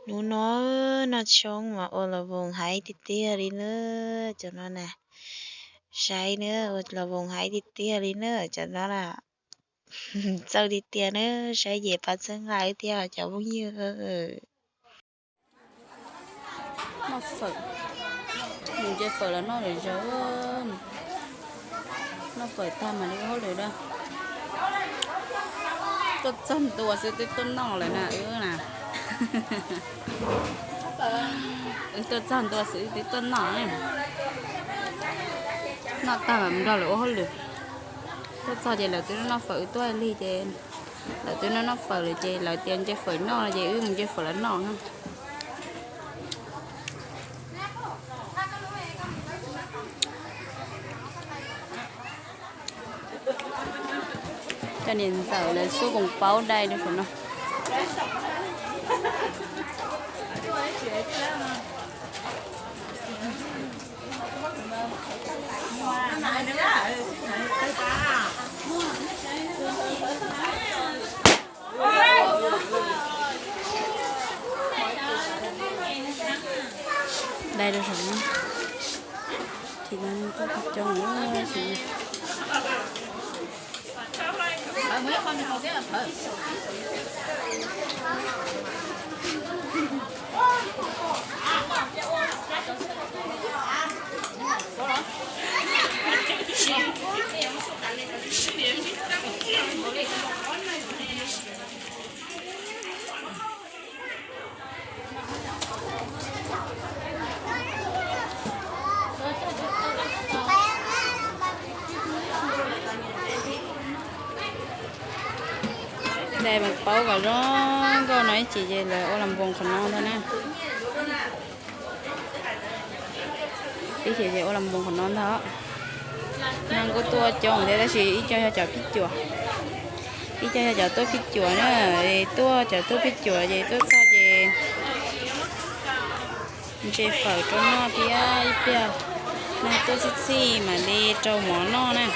Hnub no noj tshoob mas ua los voos haiv tiag tiag li na. Cov no na, saib na, ua los voos haiv tiag tiag li na cov no na. Txawj tiag tiag na, saib ces pab txhawb nqa wb thiab cov phooj ywg. Noj fawm, mus nce fawm los noj lawm zaug. Noj fawm tag mam li ua hauj lwm da. Tuaj txog ntua xwb twb tuaj noj lawm na wb na. Wb tuaj txog ntua xwb twb tuaj noj. Noj tag mam nrog lawv ua hauj lwm. Tuaj txog ces lawv twb noj fawm, wb tuaj lig ces lawv twb noj noj fawm lawm ces lawv tias nce fawm noj ces wb mus nce fawm los noj na. Cov niam ntxawm lawv xub koom paub dai rau saum no. Dai rau saum no. Ces no tuaj coob coob. Dai mas paub kom zoo nkauj no ib chim ces lawv ua los npoos qhov no ntag na. Ib chim ces ua los npoos qhov no ntag. Neeg kuj tuaj coob thiab tab sis ib co yog cov phij cuam. Ib co yog cov tuaj phij cuam na, tuaj cov tuaj phij cuam ces tuaj txog ces ntse fawm rau noj thiab ib pliag neeg tuaj txhij txhij mam li rau mov noj na.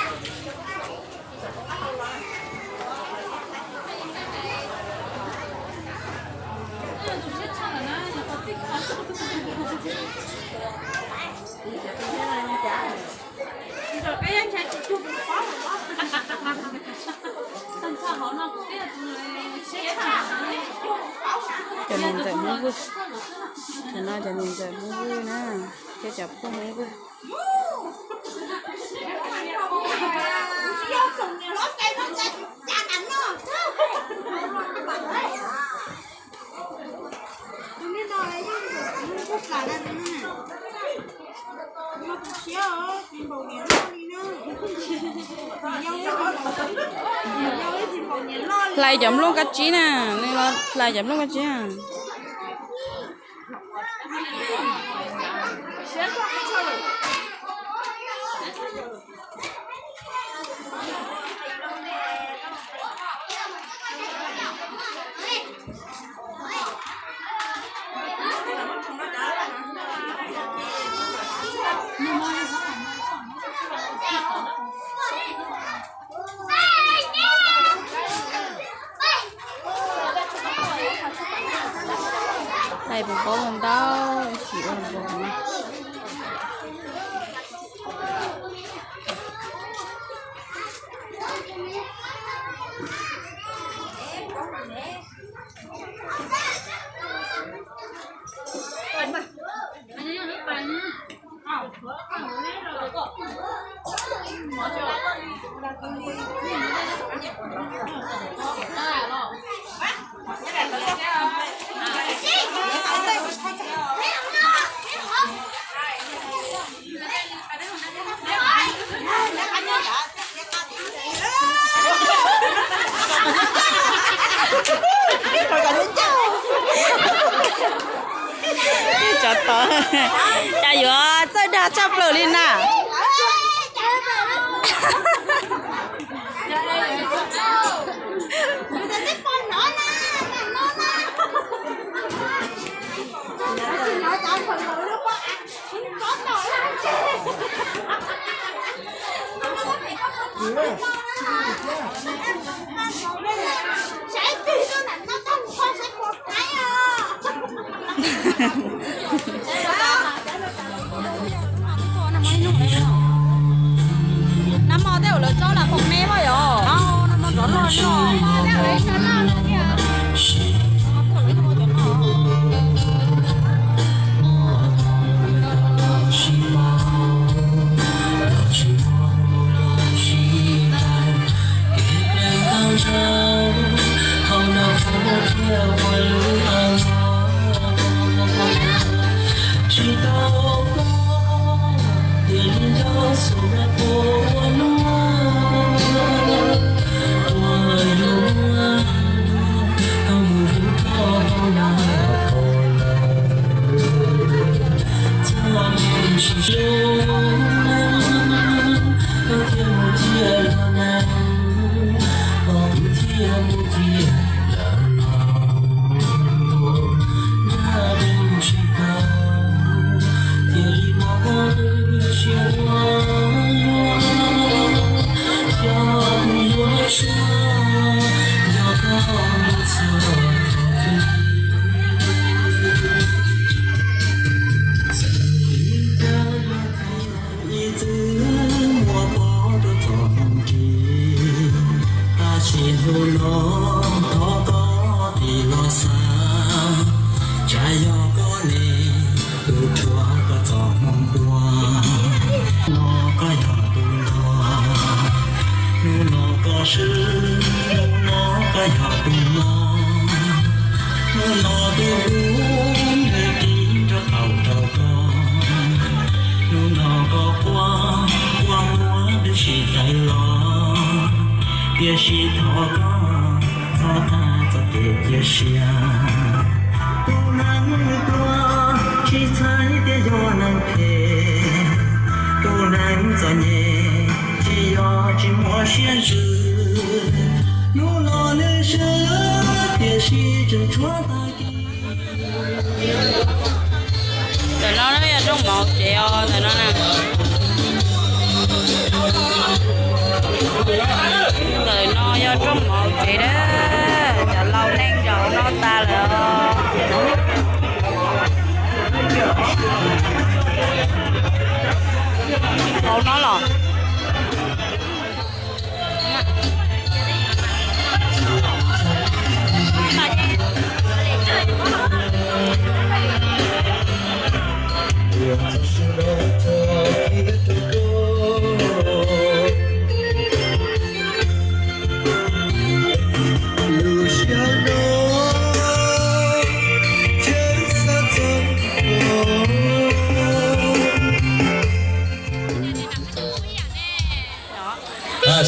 Cov niam ntxawm Hmoob Vwj, cov no cov niam ntxawm Hmoob Vwj na, thiab cov phooj Hmoob Vwj. Hlais cov nplooj kab tsib na, nws los hlais cov nplooj kab tsib na. Hlais puas paub ua ntau, ib sim ua los npog no. Tsov tom, cas yuav txawj dag tshaj plaws li na. Nab mog tej uas lawv tsob las poom me pob yom. Nab mog rov loj loj. Ib txwm muaj pob rau txoj hmoo ris, tab sis hnub no thov koj tig los xav, tsam yog koj ne tus rhuav koj txoj hmoo dua. Hnub no koj yog tus nrog, hnub no koj swb, hnub no koj yog tus no, hnub no tus hlub nws tig rau qaum rau koj. Hnub no koj quaj quaj muab wb sib tawm los, tiam sis thov koj txhob tag txoj kev cia siab. Tus neeg pluag tsis txhais tias yog neeg phem, tus neeg txom nyem tsis yog tsis muaj siab ntsws. Hnub no nws swb tiam sis tseem tshuav tag kis. Ntawm no yog rooj mov tsev os, ntawm no na. Ntawm no yog rooj mov tsev na, cov laus neej zaum no tas lawm os. Hauv no los.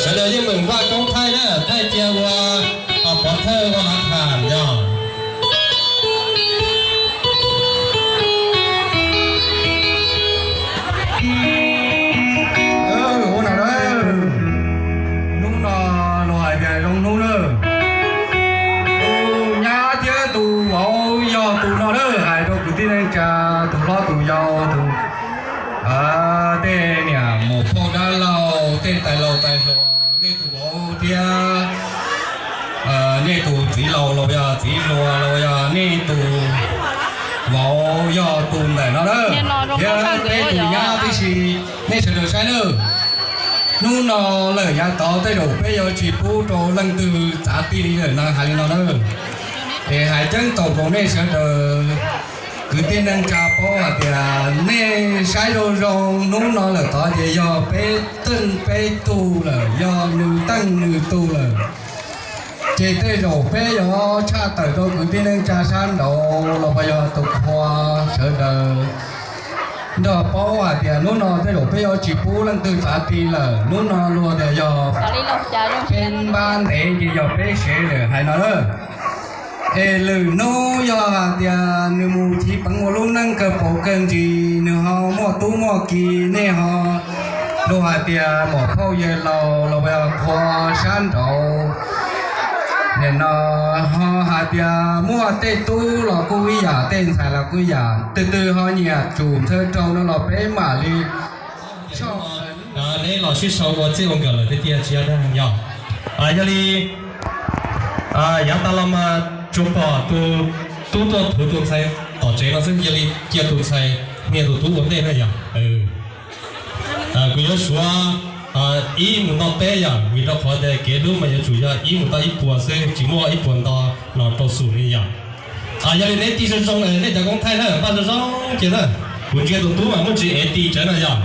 Sawv daws yeej meem npaj koob thaij na, thaij cia ua pov thawj ua lav tham yog. Ua no na, hnub no luag hais tias zoo hnub na. Tus nyab thiab tus vauv yog tus no na, hais rau kwv tij neej tsa, tus hlob tus yau, tus, tej niam muam phauj dab laug, tej tais laus tais hluas, nej tus vauv thiab nej tus txiv laus los yog txiv hluas los yog nej tus vauv yog tus ntawm no na, thiab peb tus nyab tib si, nej sawv daws saib na. Hnub no lawm yav tod tej zaum peb yuav tsis pub rau leej twg txav ti li lawm no, hais li no na. Es hais ceeb toom rau nej sawv daws kwv tij neej tsa paub hais tias nej saib zoo zoo hnub no lawm tod ces yog peb teej peb tug lawm, yog nws teej nws tug lawm. Ces tej zaum peb yuav tshaj tawm rau kwv tij neej tsa sab nraud los puas yog tus qhua sawv daws nrog paub hais tias hnub no tej zaum peb yuav tsis pub leej twg txav ti lawm. Hnub no luag tias yog peb npab ntev ces yog peb sev lawm hais no na. Es lwm hnub yog hais tias nws mus chiv peev ua lub neej kawg paus kawg ntsis, nws ho muaj tub muaj ki, nej ho luag hais tias muam phauj yawg laus los puas yog qhua sab nraud nim no ho hais tias muaj tej tub los kuj ib yam, tej ntxhais los kuj ib yam, twg twg ho nyiam tsum ntxhw rau no los peb mam li soj. Neb los sib sau ua txij ua nkawm lawm tiag tiag tsis yog dag yog. Yog li yav tas los mas tsuas pom tus Tub tuaj thuv tus ntxhais tom tsev no xwb, cia li cia tus ntxhais hnia tus tub ua ntej na yom. Kuv yuav suav ib mus nto peb yom, vim rau qhov tias kev hlub mas yuav tsum yog ib mus tau ib puas xwb, tsis muaj ib puas nto los rau xus li yom. Yog li neb tig zoo zoo, nej cov koob thaij na, npaj zoo zoo cia na. Kuv ntsia tus tub mas muaj tsis ev tig tsev na yom.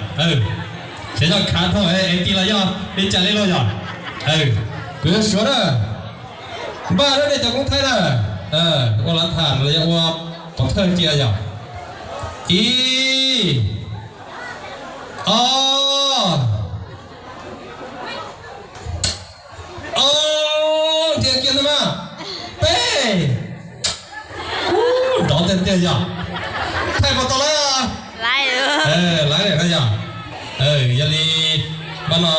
Xyov yog khav dhau ev tig los yog li cas li lauj yom. Kuv yuav suav na. Npaj na nej cov koob thaij na, ua lav tham los yog ua pov thawj cia yom. Ib, ob, ob, dhia kiag ntag mas. Peb, nrov tiag tiag yom. Thaij puas tau lawm? Lawv na yom. Yog li npaj no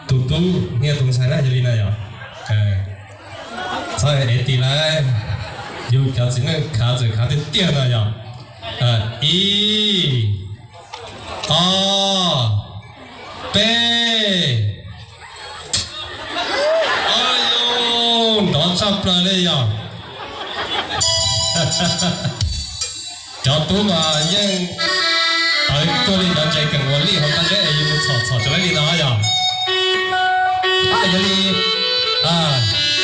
tus tub hnia tus ntxhais na, yog li na yom. Txhob ev tig lawm, yus cov txiv neej khav txawm khav tiag tiag na yom. Ib, ob, peb. Yog nrov tshaj plaws li yom. Cov tub mas yeej tawv cuag li cov ntses keem ua lij hauv qab zeb es yus mus txhom txhom tsis laib li no yom. Yog li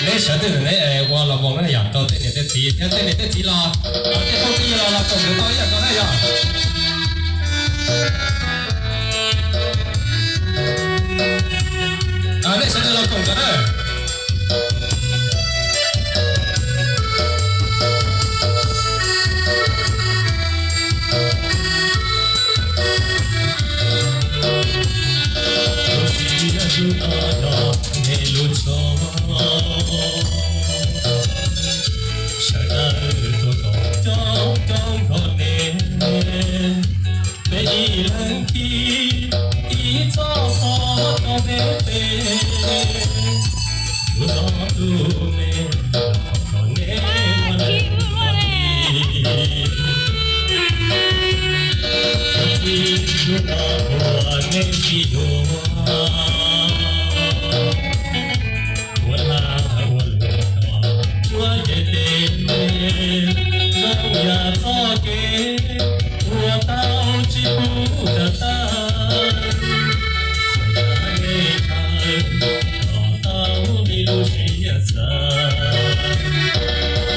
neb sawv daws neb ua los mus na yom, rau tej niam tej txiv thiab tej niam tej txiv los, tej phooj ywg los los koom nkawd tau ib yam nkaus na yom. Nej sawv daws los koom nkawd na. Lub sij hawm no yog nej lub tsho, sawv daws tuaj koom coob coob nrog nej, peb ib leeg khi ib txoj qhov rau peb peb, tus no tus me, kom nej ua neej txoj tis, txoj tis hnub no ua neej sib yuav. Ua lag ua luam kom tsuav nce tes, zoo yam txoj kev uas tau tsis pub tawm tag. Txawm yog nej tshawj los tau li lub siab xav,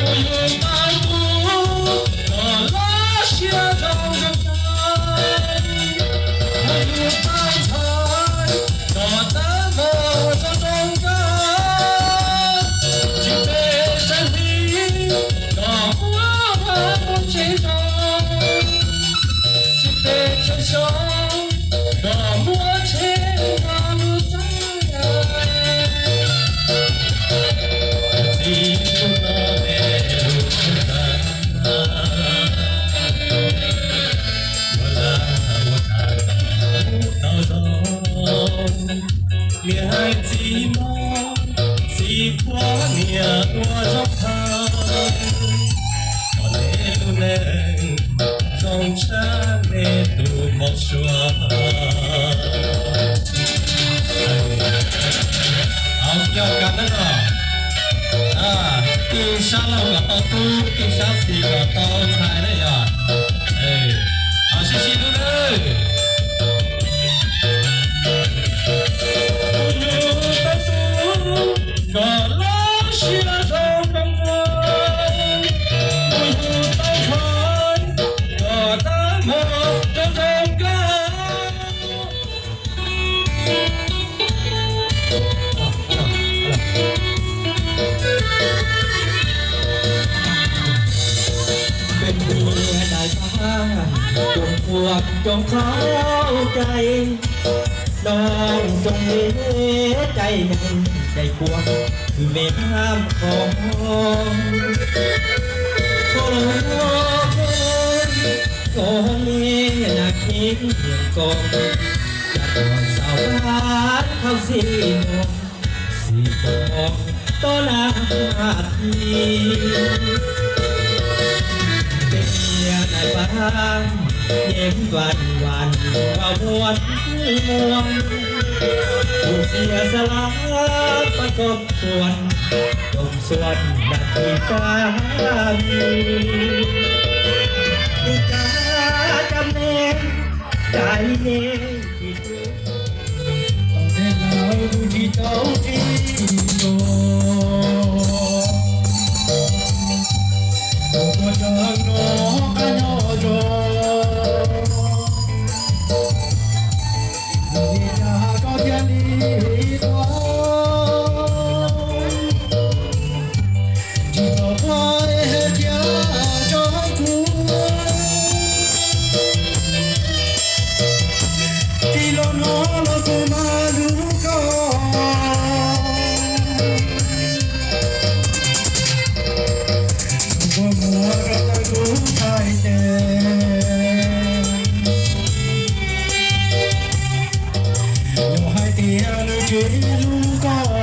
kuv yug tau tus kom loj siab zoo zoo kawg. Kuv yug tau ntxhais kom tab meeg zoo zoo kawg. Tsis pes tsawg hli kom muab mus tsev zoo, tsis pes tsawg xyoo kom muab tseg nrog lub txaj. Txij hnub no me lub txaj, ua lag ua tham tau zoo, niam hais txiv mog, txiv qhuab niam ua zoo tham, kom nej lub neej zoo tshaj nej tus mos suav. Au, yog kab nab no, tij sab laug kom tau tub, tij sab xis kom tau ntxhais na yog. Sib sib hlub nawb. Kuv yug tau tub kom loj siab zoo zoo kawg, kuv yug tau ntxhais kom tab meeg zoo zoo kawg. Peb tus niam tais pab, tus qhua coob txaus cai, noj tsoom me cai neeg cai kua, kwv me hab qhov, qhov lub qhov, qhov me nas kheej yeej koj, cas tuaj xaus dab thauj xim mog, xim mog tob nag mas thiv. Peb niam tais pab, yeej vas vas vas muaj muaj, Kuv xiam xa lab pab kom xuan, kom xuan na tsis xa li. Kuv cab cab neb, cab neb tsis tu, tom ntej lawm kuv tsis tau tsis los. Kuv tuaj tseem no qab nyob zoo. Vim li cas koj thiaj li tuaj, tsis txhob quaj es cia rau kuv. Txij los no los kuv mam hlub koj. Kua muag rau ntawm kuv txhais tes, yog hais tias nws tsis hlub koj.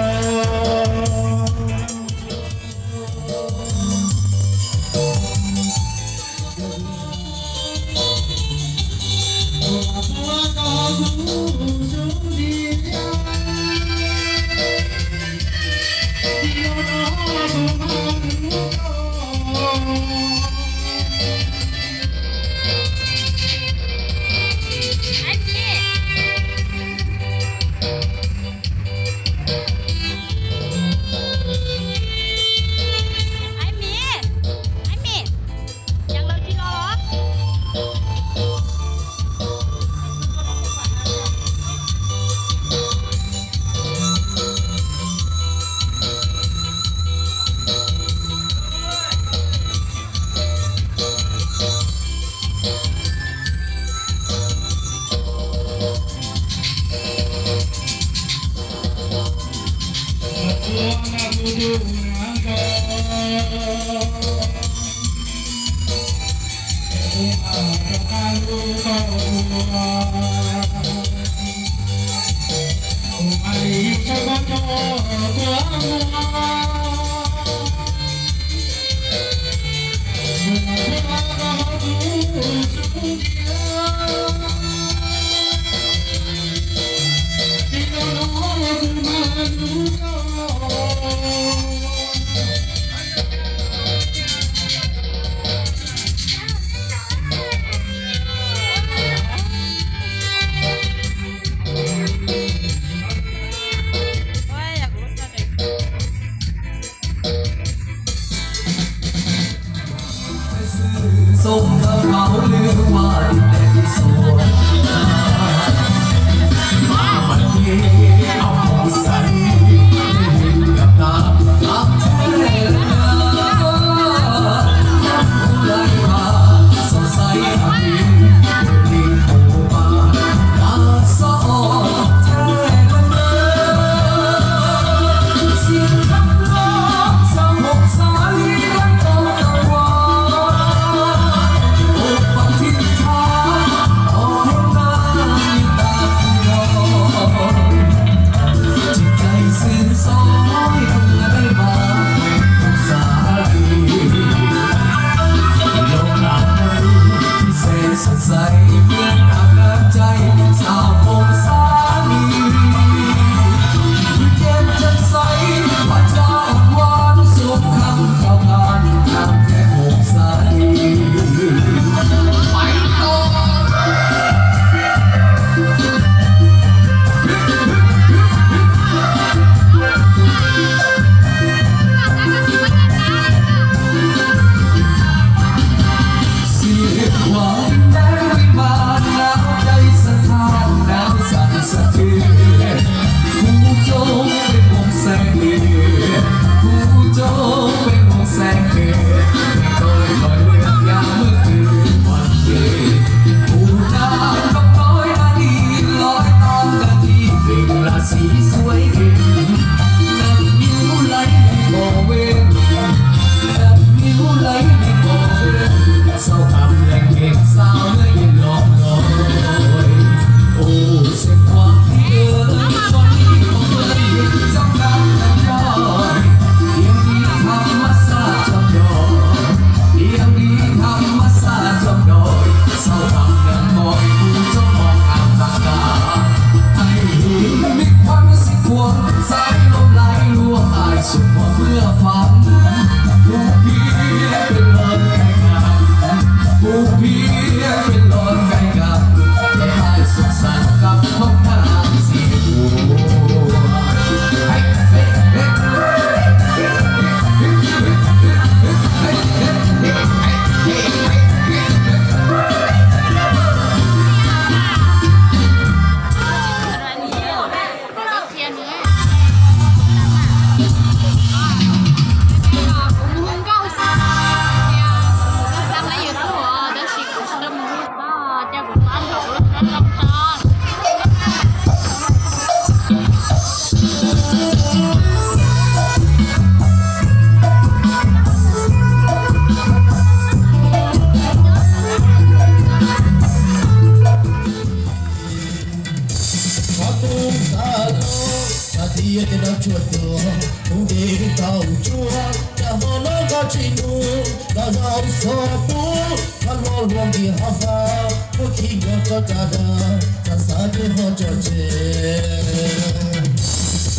Qhov tus xav los, xav tias tej no tsuas tuag, tus dej tau tsuag, cas ho los koj tsis mus, los zaum xov pub, los luag luag nti ho fab, muab khi nkaus rau caj dab, xav xav ces ho tso tseg.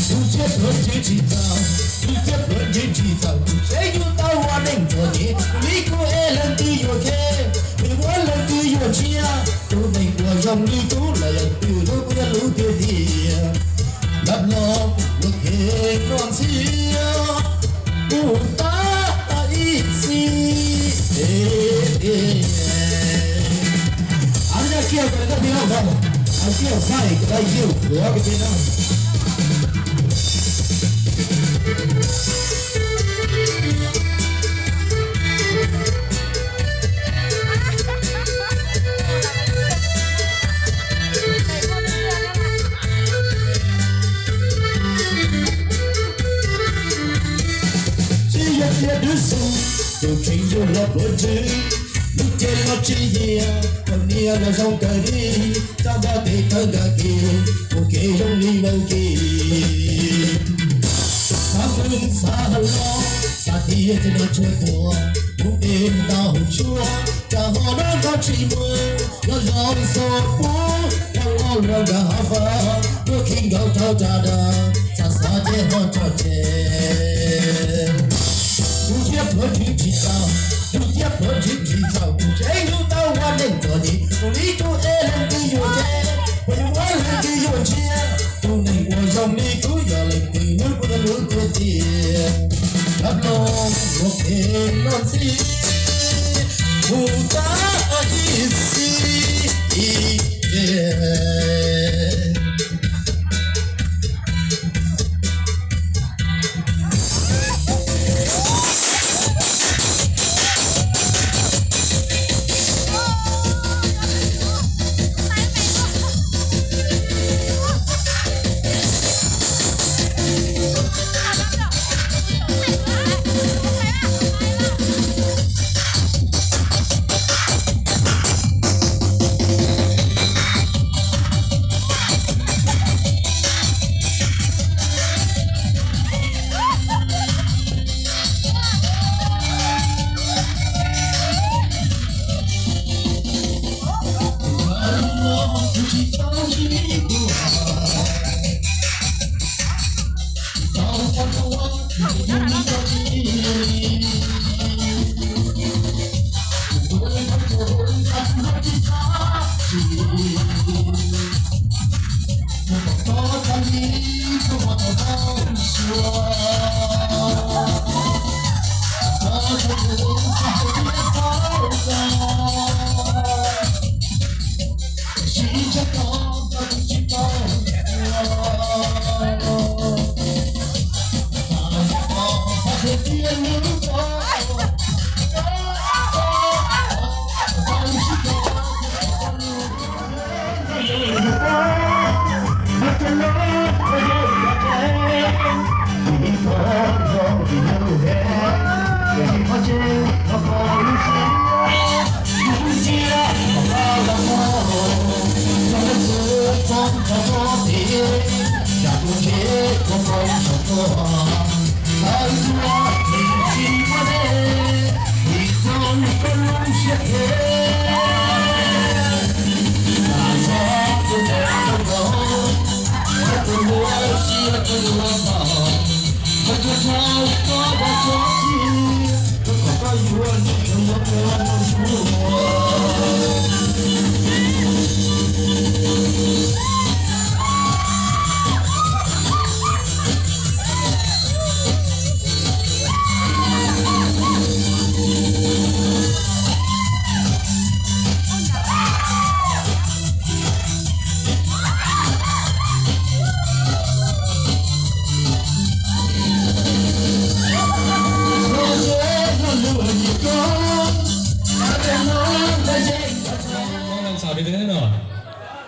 Tus thiab pluav ntswg tsis txaus, tus thiab pluav ntswg tsis txaus, tus tsev yus tau ua neej txom nyem, tus li kuj es leej twg yuav kheb, tus muab leej twg yuav tshiab, tus neeg uas zoo li kuv los yog twg lub kuj yog lub tiag tiag. Lab los luag kheej los ntxhiab, mus tag ib txhis. Hais kiag kom koj pib lauj, hais kiag xaij kom dai kiag qhuav kiag peb na. Tsis yog tias dwb xu, tus tseem yug los pluav ntswg, lub cev los tsis yiag, kawm niam los zoo kawg li, txaj npab tes taw nkag kis, mus kev zoo li vaus kis. Xav mus xav los, xav tias tej no tsuas tuag, mus dej ntau tshuaj, cas ho noj koj tsis mus, los zaum xov pub, los luag luag nkag ho fab, muab khi nkaus rau caj dab, xav xav ces ho tso tseg. Tus thiab pluav ntswg tsis txaus, tus thiab pluav ntswg tsis txaus, tus tsev yus tau ua neej txom nyem, tus li kuj es leej twg yuav kheb, puas yuav muab leej twg yuav tshiab, tus neeg uas zoo li kuv yog leej twg lub kuj yog lub tiag tiag. Lab los luag kheej los ntxhiab, mus tag ib txhis ib txhis.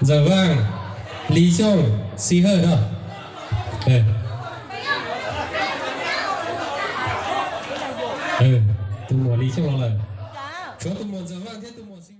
Ntxawm Vaj, Lis Xyooj, Xib Hawj no. Tus muam Lis Xyooj los lawm. Tshuav tus muam Ntxawm Vaj thiab tus muam Xib